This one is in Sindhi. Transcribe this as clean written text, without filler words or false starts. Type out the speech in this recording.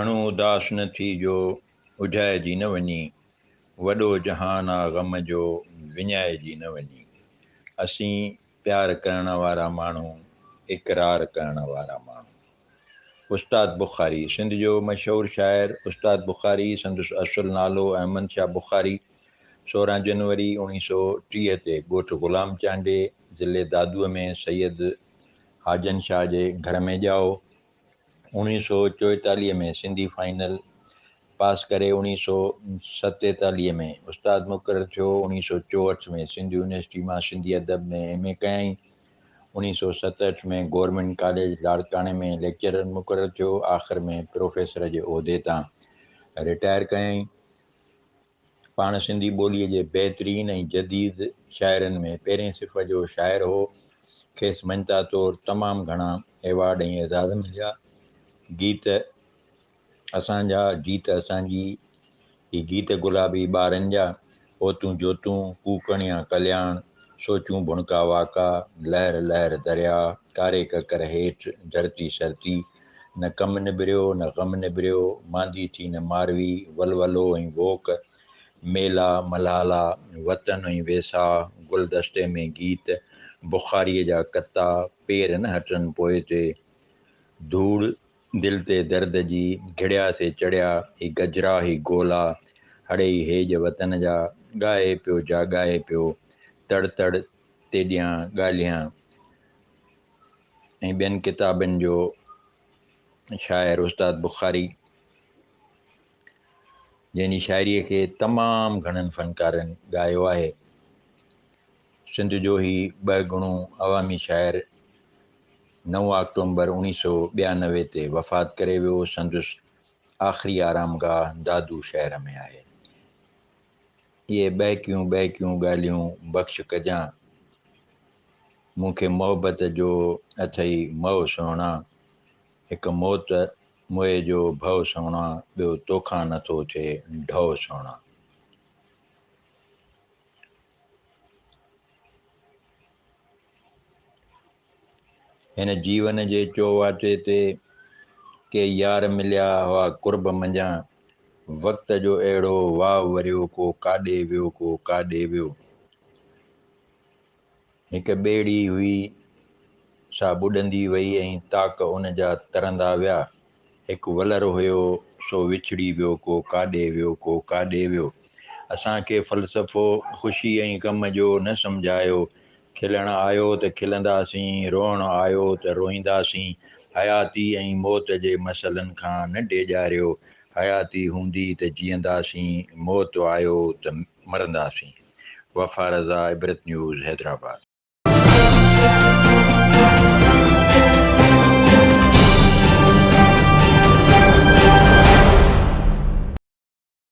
گهڻو اداس نه ٿي جو اجهائجي نه وڃين، وڏو جهان آ غم جو وڃائجي نه وڃين. اسين پيار ڪرڻ وارا ماڻهو، اقرار ڪرڻ وارا ماڻهو. استاد بخاري، سنڌ جو مشهور شاعر استاد بخاري، سندس اصل نالو احمد شاهه بخاري، 16 جنوري 1930 تي ڳوٺ غلام چانڊيي، ضلعي دادوء ۾ سيد حاجن شاهه جي گهر ۾ ڄائو. 1944 ۾ سنڌي فائنل پاس ڪري 1947 ۾ استاد مقرر ٿيو. 1964 ۾ سنڌ يونيورسٽي مان سنڌي ادب ۾ ايم اي ڪيائين. 1967 ۾ گورنمينٽ ڪاليج لاڙڪاڻي ۾ ليڪچرر مقرر ٿيو. آخر ۾ پروفيسر جي عهدي تان رٽائر ڪيائين. پاڻ سنڌي ٻوليء جي بهترين ۽ جديد شاعرن ۾ پهرين صف جو شاعر هو. کيس مڃتا طور تمام گهڻا ايوارڊ ۽ اعزاز مليا. گيت اسان جا، جيت اسان جي، هي گيت گلابي ٻارن جا، اوتون جوتون، ڪوڪڻيا ڪلياڻ، سوچون ڀڻڪا واڪا، لهر لهر درياء، ڪاري ڪڪر هيٺ، ڌرتي سرتي، نه ڪم نبريو نه غم نبريو، ماندي ٿي نه ماروي، ولولو ۽ ووڪ، ميلا ملهالا، وطن ۽ ويساهه، گلدستي ۾ گيت، بخاريء جا ڪتا، پير نه هٽن پوئتي، ڌوڙ دل تي درد جي، گهڙيا سي چڙهيا، هي گجرا هي گولا، هڙئي هيڄ وطن جا، ڳائي پيو جاڳائي پيو، تڙ تڙ تيڏيان ڳالهيان. ۽ ٻين ڪتابن جو شاعر استاد بخاري جنهن جي شاعريء کي تمام گهڻن فنڪارن ڳايو آهي. سنڌ جو هي ٻهڳڻو عوامي شاعر 9 آڪٽومبر 1992 تي وفات ڪري ويو. سندس آخري آرامگاهه دادو شهر ۾ آهي. اهي ٻهڪيون ٻهڪيون ڳالهيون بخش ڪجان. مون کي محبت جو اٿئي مئو سهڻا. هڪ موت موئي جو ڀؤ سهڻا، ٻيو توکان نٿو ٿئي ڍؤ سهڻا. هن جيون جي چوواٽي تي ڪي يار مليا هئا قرب منجهان، وقت جو اهڙو واء وريو ڪو ڪاڏي ويو ڪو ڪاڏي ويو. هڪ ٻيڙي هئي سا ٻڏندي وئي ۽ تاڪ ان جا ترندا ويا. هڪ ولر هيو سو وڇڙي ويو ڪو ڪاڏي ويو ڪو ڪاڏي ويو. اسان کي فلسفو خوشي ۽ غم جو نه سمجهايو. کلڻ آيو ته کلنداسين، روئڻ آيو ته روئينداسين. حياتي ۽ موت جي مسئلن کان نه ڊيڄاريو. حياتي هوندي ته جيئنداسين، موت آيو ته مرنداسين. وفا رضا، عبرت نيوز، حيدرآباد.